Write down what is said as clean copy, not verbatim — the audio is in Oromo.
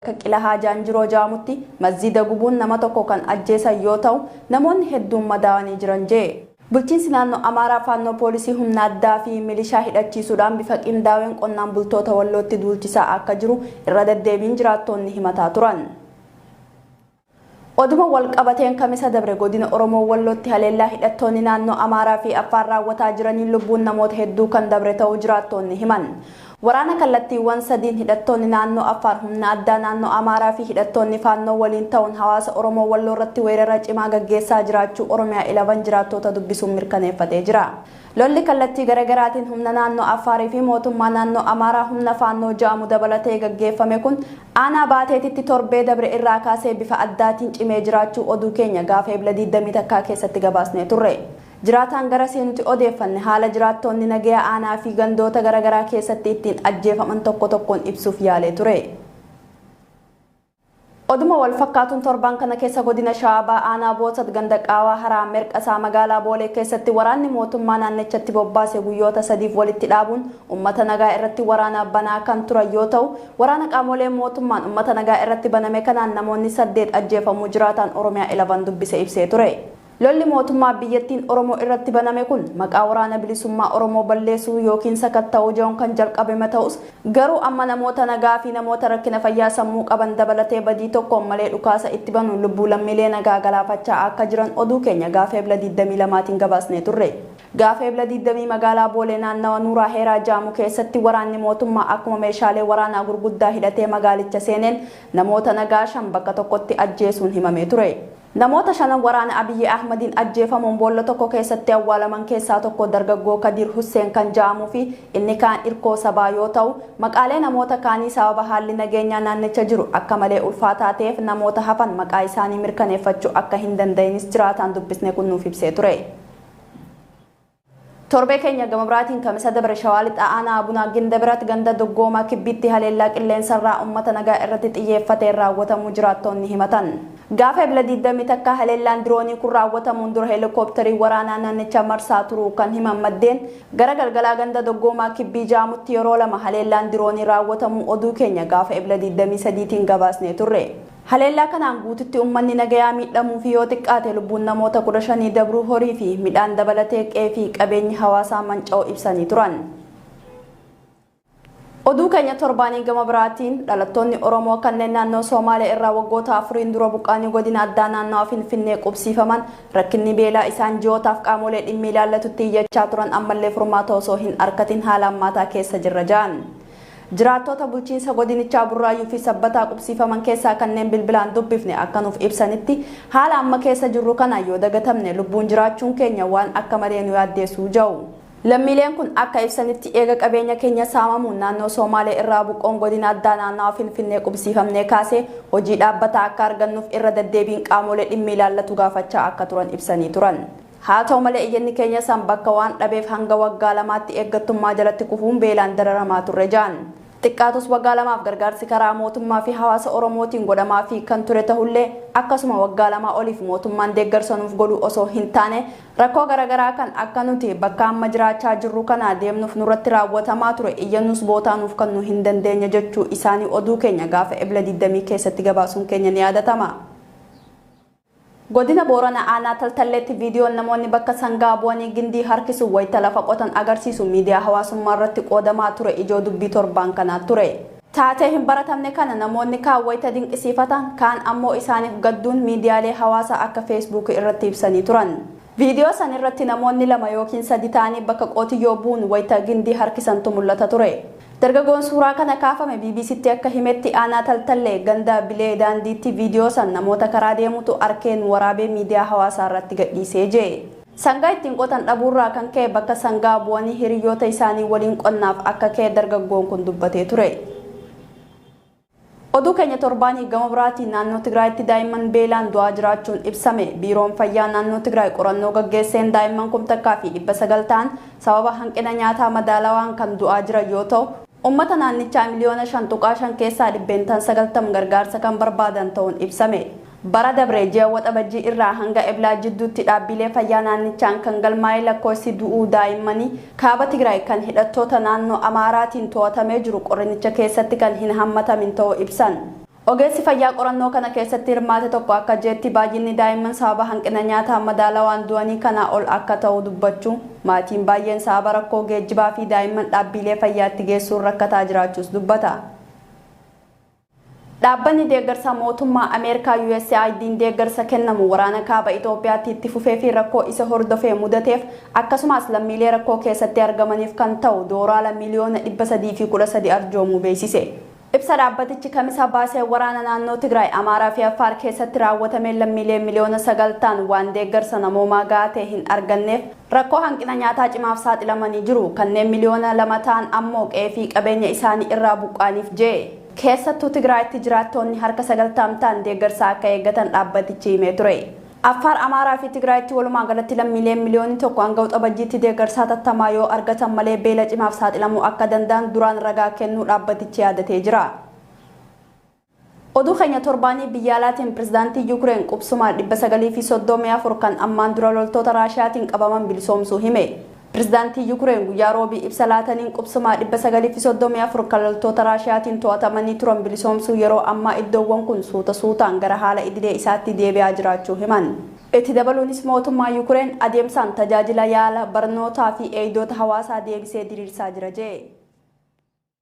Bakka Qilahaa Jaanjiroo ja'amutti masjiida gubuun nama tokko kan ajjeesan yoo ta'u, namoonni hedduun madaa'anii jiran je'e. Bulchiinsi naannoo Amaaraa Faannoo, poolisii humna addaa fi milishaa hidhachiisuudhaan bifa qindaa'een qonnaan bultoota Wallootti duulchisaa akka jiru irra deddeebiin jiraattoonni himataa turan. Oduma wal qabateen, Kamisa dabre godina Oromoo Wallootti haleellaa hidhattoonni naannoo Amaaraa fi Affaar raawwataa jiraniin lubbuun namoota hedduu kan dabre ta'uu jiraattoonni himan. Waraana kallattiiwwan sadiin hidhattoonni naannoo Affaar, humna addaa naannoo Amaaraa fi hidhattoonni Faannoo waliin ta'uun hawaasa Oromoo Walloo irratti weerara cimaa gaggeessaa jiraachuu Oromiyaa 11 jiraattoota dubbisuun mirkaneeffatee jira. Lolli kallattii garaagaraatiin humna naannoo Affaarii fi mootummaa naannoo Amaaraa humna Faannoo ja'amu dabalatee gaggeeffame kun aanaa Baateetitti torbee dabre irraa kaasee bifa addaatiin cimee jiraachuu oduu keenya gaafa Ebla 21 keessatti gabaasnee turre. Jiraataan garasii nuti odeeffanne haala jiraattoonni nagayaa aanaa fi gandoota garaagaraa keessatti ittiin ajjeefaman tokko tokkoon ibsuuf yaalee ture. Oduma wal fakkaatuun, torban kana keessa godina Shawaa Bahaa aanaa Boosat ganda Qaawaa Haraa Merqasaa magaalaa Boolee keessatti waraanni mootummaa naannichatti bobbaase guyyoota 3f walitti dhaabuun ummata nagaa irratti waraana banaa kan turan yoo ta'u, waraana qaamolee mootummaan ummata nagaa irratti baname kanaan namoonni 8 ajjeefamuu jiraataan Oromiyaa 11 dubbise ibsee ture. Lolli mootummaa biyyattiin Oromoo irratti baname kun maqaa Waraana Bilisummaa Oromoo balleessuu yookiin sakatta'uu jedhuun kan jalqabame ta'us, garuu amma namoota nagaa fi namoota rakkina fayyaa sammuu qaban dabalatee badii tokkoon malee dhukaasa itti banuun lubbuu lammiilee nagaa galaafachaa akka jiran oduu keenya gaafa Ebla 22tiin gabaasnee turre. Gaafa Ebla 20 magaalaa Boolee naannawa Nuuraa Heeraa jaamu keessatti waraanni mootummaa akkuma meeshaalee waraanaa gurguddaa hidhatee magaalicha seeneen namoota nagaa 5 bakka tokkotti ajjeesuun himamee ture. Namoota shanan waraana Abiyyi Ahmadiin ajjeefamuun boolla tokko keessatti awwaalaman keessaa tokko dargaggoo Kadiir Husseen kan ja'amuu fi inni kaan Irkoo Sabaa yoo ta'u, maqaalee namoota kaanii sababa haalli nageenyaa naannicha jiru akka malee ulfaataa ta'eef namoota hafan maqaa isaanii mirkaneeffachuu akka hin danda'inis jiraataan dubbisne kun nuuf ibsee ture. Torbee keenya gama biraatiin, Kamisa dabre Shawaa Lixaa aanaa Abunaa Ginda biratti ganda Doggoomaa Kibbiitti haleellaa qilleensarraa uummata nagaa irratti xiyyeeffateen raawwatamuu jiraattoonni himatan. Gaafa Ebla 21 haleellaan diroonii kun raawwatamuun dura heelikooptarii waraanaa naannicha marsaa turuu kan himan maddeen, gara galgalaa ganda Doggoomaa Kibbii jaamutti yeroo lama haleellaan diroonii raawwatamuu oduu keenya gaafa Ebla 23tiin gabaasnee turre. Haleellaa kanaan guututti uummanni nagayaa miidhamuu fi yoo xiqqaate lubbuun namoota 15 dabruu, horii fi midhaan dabalatee qe'ee fi qabeenyi hawaasaa manca'uu ibsanii turan. Oduu keenya torbaanii gama biraatiin, dhalattoonni Oromoo kanneen naannoo Somaalee irraa waggoota 4n dura buqqaanii godina addaa naannawa Finfinnee qubsiifaman rakkinni beelaa isaan ji'ootaaf qaamolee dhimmi ilaallatutti iyyachaa turan ammallee furmaata osoo hin arkatin haala hammaataa keessa jirra ja'an. Jiraattoota bulchiinsa godinichaa Burraayyuu fi Sabbataa qubsiifaman keessaa kanneen bilbilaan dubbifne akka nuuf ibsanitti, haala amma keessa jirru kana yoo dagatamne lubbuun jiraachuun keenya waan akka malee nu yaaddeessuu ja'u. Lammiileen kun akka ibsanitti, eega qabeenya keenya saamamuun naannoo Somaalee irraa buqqoon godina addaa naannawa Finfinnee qubsiifamnee kaasee hojii dhaabbataa akka argannuuf irra deddeebiin qaamolee dhimmi ilaallatu gaafachaa akka turan ibsanii turan. Haa ta'u malee, iyyanni keenya san bakka waan dhabeef hanga waggaa 2tti eeggattummaa jalatti kufuun beelaan dararamaa turre ja'an. Xiqqaatus waggaa 2f gargaarsi karaa mootummaa fi hawaasa Oromootiin godhamaa fi kan ture tahullee, akkasuma waggaa 2 oliif mootummaan deeggarsa nuuf godhu osoo hin taane rakkoo garaagaraa kan akka nuti bakka amma jiraachaa jirru kana deemnuuf nurratti raawwatamaa ture, iyyannus bootaa nuuf kennuu hin dandeenye jechuu isaanii oduu keenya gaafa Ebla 20 keessatti gabaasuun keenya ni yaadatama. Godina Boorana aanaa Taltalleetti viidiyoon namoonni bakka sangaa bu'anii gindii harkisu wayita lafa qotan agarsiisu miidiyaa hawaasummaa irratti qoodamaa ture ijoo dubbii torbaan kanaa ture. Taatee hin baratamne kana namoonni kaan wayita dinqisiifatan, kaan ammoo isaaniif gadduun miidiyaalee hawaasaa akka Feesbuukii irratti ibsanii turan. Viidiyoo san irratti namoonni lama yookiin sadi ta'anii bakka qotiyyoo bu'uun wayita gindii harkisantu mul'ata ture. Dargaggoon suuraa kana kaafame BBCtti akka himetti, aanaa Taltallee ganda Bilee Daandiitti viidiyoo san namoota karaa deemutu arkeen waraabee miidiyaa hawaasaa irratti gadhiisee jee. Sangaa ittiin qotan dhabuurraa kan ka'e bakka sangaa bu'anii hiriyoota isaanii waliin qonnaaf akka ka'e dargaggoon kun dubbatee ture. Oduu keenya torbaanii gama biraatiin, naannoo Tigraayitti daa'imman beelaan du'aa jiraachuun ibsame. Biiroon Fayyaa naannoo Tigraay qorannoo gaggeesseen daa'imman 1900 ta'an sababa hanqina nyaataa madaalawaan kan du'aa jiran yoo ta'u, uummata naannichaa miliyoona 5.5 keessaa 90% gargaarsa kan barbaadan ta'uun ibsame. Bara dabre ji'a Waxabajjii irraa hanga Eblaa jidduutti dhaabbilee fayyaa naannichaan kan galmaa'e lakkoofsi du'uu daa'immanii kaaba Tigraay kan hidhattoota naannoo Amaaraatiin to'atamee jiru qorrinicha keessatti kan hin hammatamin ta'uu ibsan. Ogeessi fayyaa qorannoo kana keessatti hirmaate tokko akka jeetti baay'inni daa'imman sababa hanqina nyaataa madaalawaan du'anii kanaa ol akka ta'u dubbachuu maatiin baay'een sababa rakkoo geejjibaa fi daa'imman dhaabbilee fayyaatti geessuun rakkataa jiraachuus dubbata. Dhaabbanni deeggarsa mootummaa Ameerikaa USAID'n deeggarsa kennamu waraana kaaba Itoophiyaatti itti fufee fi rakkoo isa hordofee mudateef akkasumas lammiilee rakkoo keessatti argamaniif kan ta'u doolaara miliyoona 313 arjoomuu beeksise. Ibsa dhaabbatichi kamisa baasee waraana naannoo Tigraay, Amaaraa fi Affaar keessatti raawwatameen lammiilee miliyoona 9 ta'an waan deeggarsa namoomaa gahaa ta'e hin arganneef rakkoo hanqina nyaataa cimaaf saaxilamanii jiru. Kanneen miliyoona 2 ta'an ammoo qe'ee fi qabeenya isaanii irraa buqqaaniif jee. Keessattuu Tigraayitti jiraattonni harka 90 ta'an deeggarsa akka eeggatan dhaabbatichi himee ture. Affaar, Amaaraa fi Tigraayitti walumaa galatti lammiileen miliyoonni 1 hanga Waxabajjiitti deeggarsa hatattamaa yoo argatan malee beela cimaaf saaxilamuu akka danda'an duraan ragaa kennuu dhaabbatichi yaadatee jira. Oduu keenya torbaanii biyya alaatiin pirezidaantii Yukureen qubsuma 934 kan ammaan dura loltoota Raashiyaatiin qabaman bilisoomsuu hime. Pirezidaantii Yukureen guyyaa roobii ibsa laataniin qubsuma 934 kan loltoota Raashiyaatiin to'atamanii turan bilisoomsuu yeroo ammaa iddoowwan kun suuta suutaan gara haala idilee isaatti deebi'aa jiraachuu himan. Itti dabaluunis mootummaa Yukureen adeemsaan tajaajila yaala barnootaa fi eegdota hawaasaa deebisee diriirsaa jira jee.